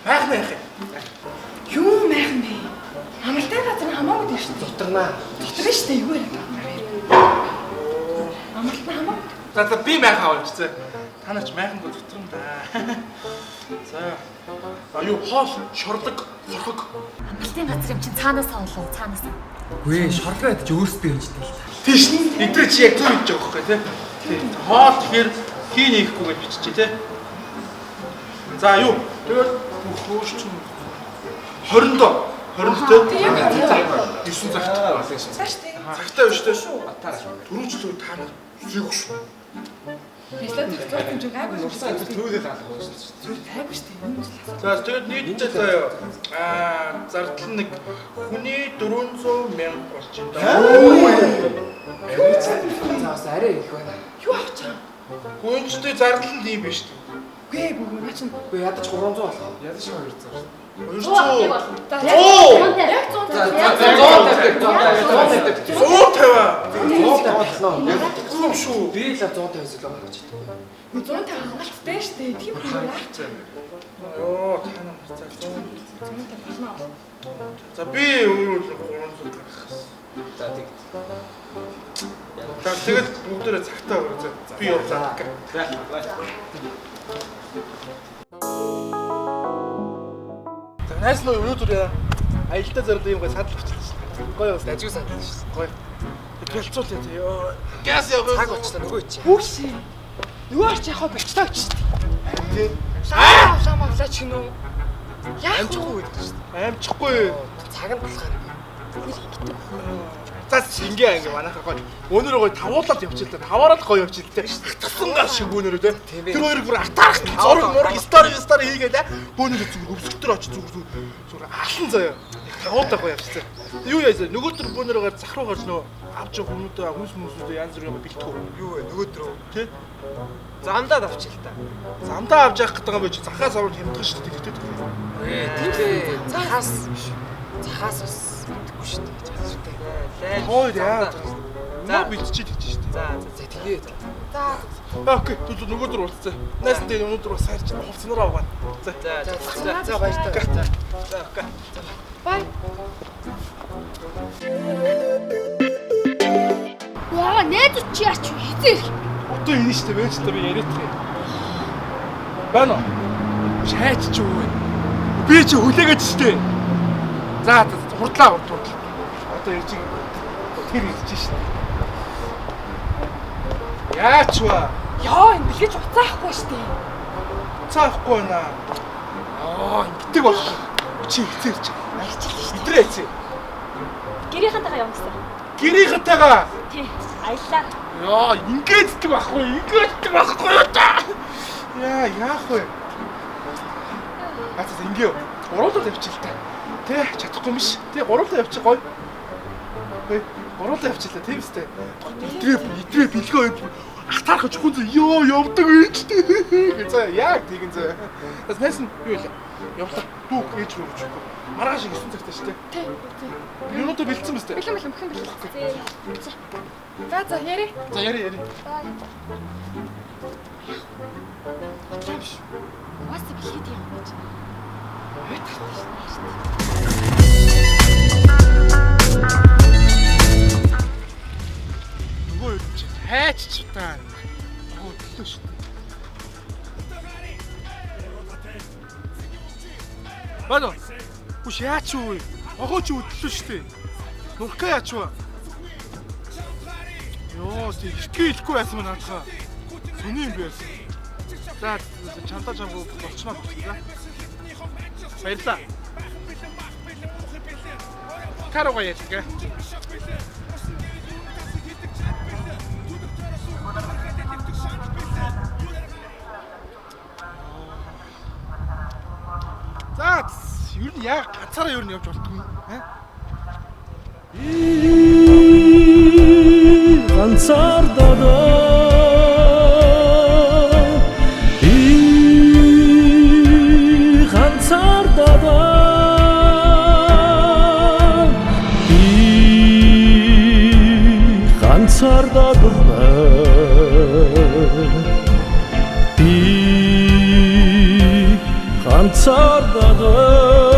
Майхан яах юм? Юу майхан бэ? Амралтын газар нь хамаагүй дээ шүү дээ. Зутарнаа. Зутрын шүү дээ. Юу яриад байгаа юм. Амралт нь хамаагүй. За за би майхан авч зэ. Та нар ч майхангүй зутран да. За. А юу хоол, шорлог, хорхог. Амралтын газар юм чинь цаанаас олоо, цаанаас. Үгүй шорлоо идэж өөрсдөө хийждэг л та. Тийш. Эдгээр чи яг зөв хийж байгаа байхгүй тий. Тий. Хоол тэгэхээр хий хийхгүй гэж биччихэ тий. За юу? Тэгэл бүх хөөш чинь 20 доо. 20 тий. 9 цагт. За шүү дээ. Цагтаа биш тий. Түрүүчлөө та нар зүг шүү. Ажлаа зохицуулсан юм чи гайгүй шүү. Нурсан энэ төвлөл алах шүү дээ. Гайгүй шүү дээ. Юм ч л. За тэгээд нийтдээ заяа. Аа зардал нэг хүний 400 мянга болж байна. За бас арай их байна. Юу авч байгаа юм? Гүнжтэй зардал нь тийм биш үү? Үгүй ээ бүгд наа чинь. Үгүй ядаж 300 болох. Ядаж 200 шүү дээ. 200. За 100. яг 100. За 150 150 150. 150 болно. Үгүй шүү. Би л 150-аас илүү гаргаж чадахгүй. 150 хангалттай шүү дээ. Тийм үү яах ч. Йоо та нар за 100. 150 болно. За би өөрөө л 300 гаргах. За тэг. За тэгээд бүгдээрээ цагтаа өрөө за. Би явлаа. За. За найс нөө өнөөдөр аялдаа зориулсан юм гой садал бичлээ шүү дээ. Гоё бас Дажгүй сандал шүү дээ. гоё. Бэлцүүлээ тий. Йоо. Газ яваа. Цаг болчлаа нөгөө чи. Хүүшээ. Нөгөө арч яхаа болчлоо гэж шүү дээ. Тий. Лаа лаа мавлаа ч гинүү. Яах вэ? Амжихгүй гэдэг шүү дээ. Амжихгүй. Цаг нь болохоор За ингээ ингээ манайхаа гоё. Өнөрөө гоё тавуулаад явчихлаа. Таваараа л гоё явчихлаа. Хатсан гар шиг бөөнөрөө те. Тийм ээ. Тэр хоёрыг бүр атаарх зураг мураг стори стори хийгээл бөөнөрөө зүгээр өвсгтөр очиж зүгээр зүгээр зүгээр алан заяа. Тавуулаа гоё явчихлаа. Юу яа нөгөөдөр бөөнөрөө гар зах руу гарч нөө авч явах хүмүүдээ хүнс хүмүүсүүдээ янз бүрийн юм бэлтгэв. юу вэ? Нөгөө дөрөв. Тэ? Замдаад авчих л та. Замдаа авч явах гэдэг юм би чи захаас аваад хямдах шүү дээ. Тэгтээ. Ээ захаас биш. Захаас бас мэдхгүй шүү дээ. Чадвартай. Хоёр яа. За бэлтчихэд гэж шүү дээ. За за тэгээ. За Окей, түл нөгөөдөр уулзъя. Найс нь өнөөдөр бас хайрч хувцснараа угаана. За. За за за баяртай. За. За, окей. бай. Ваа, найз чи яач хизээ ирэх. Одоо энэ шүү дээ, байж та би яриад юм. Байна уу? Шайч ч юу вэ? Би чи хүлээгээд шүү дээ. За, за, хурдлаа, хурд, хурдлаа. Одоо ирж тэр ирж шүү дээ. Яач вэ? Йоо энэ бэлгэж уцаахгүй шүү дээ. Цаахгүй байна. Аа, ингэдэг баг. Чи хэзээ ирж байгаа. Ирчихлээ шүү дээ. Идрээ хэзээ. Гэрийнхэнтэйгээ явна гэсэн. Гэрийнхэнтэйгээ. Тий, аяллаа. Яа, ингээддэг байхгүй, ингээддэг байхгүй юу та. Яа, яах вэ? Аа, за ингээ. Гуруулаад явчих л та. Тэ, чадахгүй юм ш. Тэ, гуруулаад явчих гоё. Ой, гуруулаад явчихлаа, тийм үстэй. Идрээ, идрээ бэлгээ хоёр атаархаж хүн зөө ёо явдаг юм л дээ. За, яг тэгин зөө. Бас найс нь юу вэ? Явлаа. Дүүг ээж рүү өгч өгөхгүй. Маргааш 9 цагтаа шүү дээ. Тий. Тий. Юунуудаа бэлдсэн биз дээ. Бэлэн бэлэн бүхэн бэлэн. За. За за яри. За, яри яри. Бай. Бодлоо биш. Угаасаа бэлгээд юм гэж. Нөгөө юу чи хайч ч та. Нөгөө төлөө шүү дээ. Байна уу? Үш яач юу вэ? Охоо чи өдлөө шүү дээ. Нурка яач вэ? Йоо, тий эртгээ хэлэхгүй байсан мөн наадхаа. Сони юм байсан. За, чамдаа чамгүй болчмаа болчихсон за. Баярлалаа. Каруга ярьдаг. За, ер нь яг ганцаараа ер нь явж болдгүй юм. Аа? Ганцаар додоо Би ганцаар додоо Би ганцаар додоо Би Ганцаардаад.